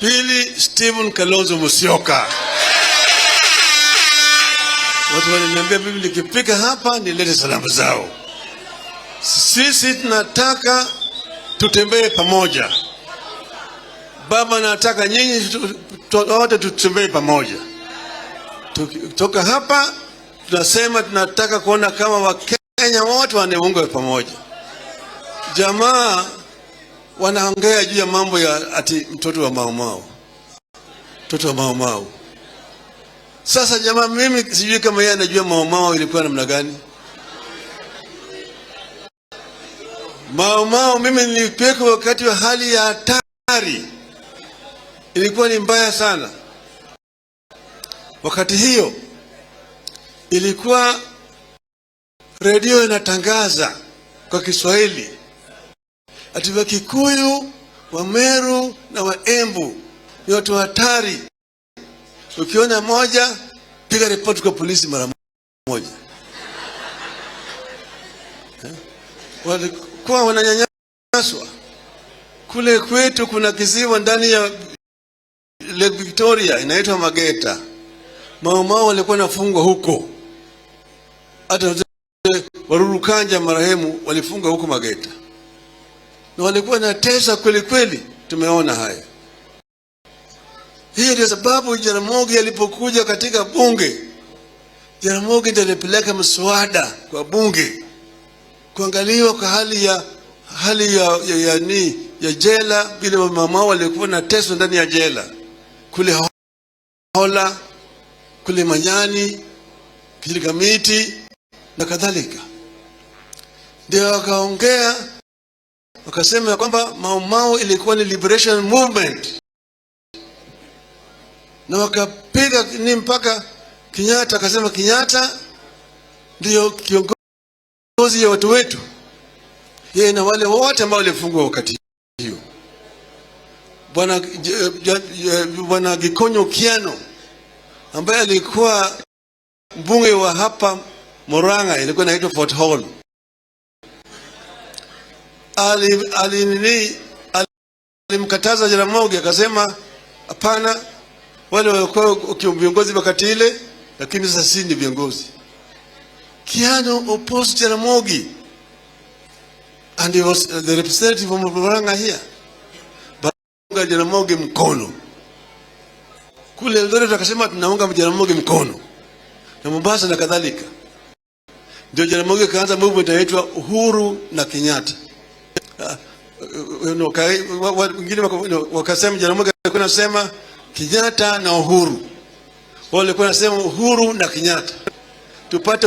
Pili, Stephen Kalonzo Musyoka. Watu waliniambia mimi nikifika hapa nilete salamu zao. Sisi tunataka tutembee pamoja. Baba, nataka nyinyi wote tutembee pamoja. Tukitoka hapa tunasema tunataka kuona kama Wakenya wote wanaunga pamoja. Jamaa wanaongea juu ya mambo ya ati mtoto wa Mau Mau, mtoto wa Mau Mau. Sasa jamaa, mimi sijui kama yeye anajua Mau Mau ilikuwa namna gani. Mau Mau mimi nilipelekwa wakati wa hali ya hatari, ilikuwa ni mbaya sana. Wakati hiyo ilikuwa redio inatangaza kwa Kiswahili ati Wakikuyu, Wameru na Waembu ni watu hatari, ukiona moja piga ripoti kwa polisi mara moja. Walikuwa wananyanyaswa kule kwetu. Kuna kisiwa ndani ya Lake Victoria inaitwa Mageta. Maumau walikuwa nafungwa huko, hata Waruru Kanja marehemu walifunga huko Mageta, na walikuwa natesa kweli kweli. Tumeona haya. Hiyo ndio sababu Jaramogi alipokuja katika bunge, Jaramogi ndiye alipeleka mswada kwa bunge kuangaliwa kwa hali ya jela, vile mama walikuwa na teso ndani ya jela kule Hola, kule Manyani, Kilikamiti na kadhalika. Ndio wakaongea wakasema ya kwamba Mau Mau ilikuwa ni liberation movement, na wakapiga ni mpaka Kenyatta akasema Kenyatta ndiyo kiongozi ya watu wetu, yeye na wale wote ambao walifungwa wakati hiyo. Bwana Gikonyo Kiano ambaye alikuwa mbunge wa hapa Murang'a, ilikuwa inaitwa Fort Hall, alimkataza Jaramogi akasema, hapana, wale walikuwa viongozi wakati ile, lakini sasa sisi ni viongozi. Kiano opposed Jaramogi and he was the representative of Murang'a here. Baunga Jaramogi mkono kule Eldoret, akasema tunaunga Jaramogi mkono na Mombasa na kadhalika. Ndio Jaramogi kaanza movement inaitwa Uhuru na Kenyatta. Wengine wakasema Jaramogi alikuwa anasema Kenyatta na Uhuru, wao walikuwa wanasema Uhuru na Kenyatta, tupate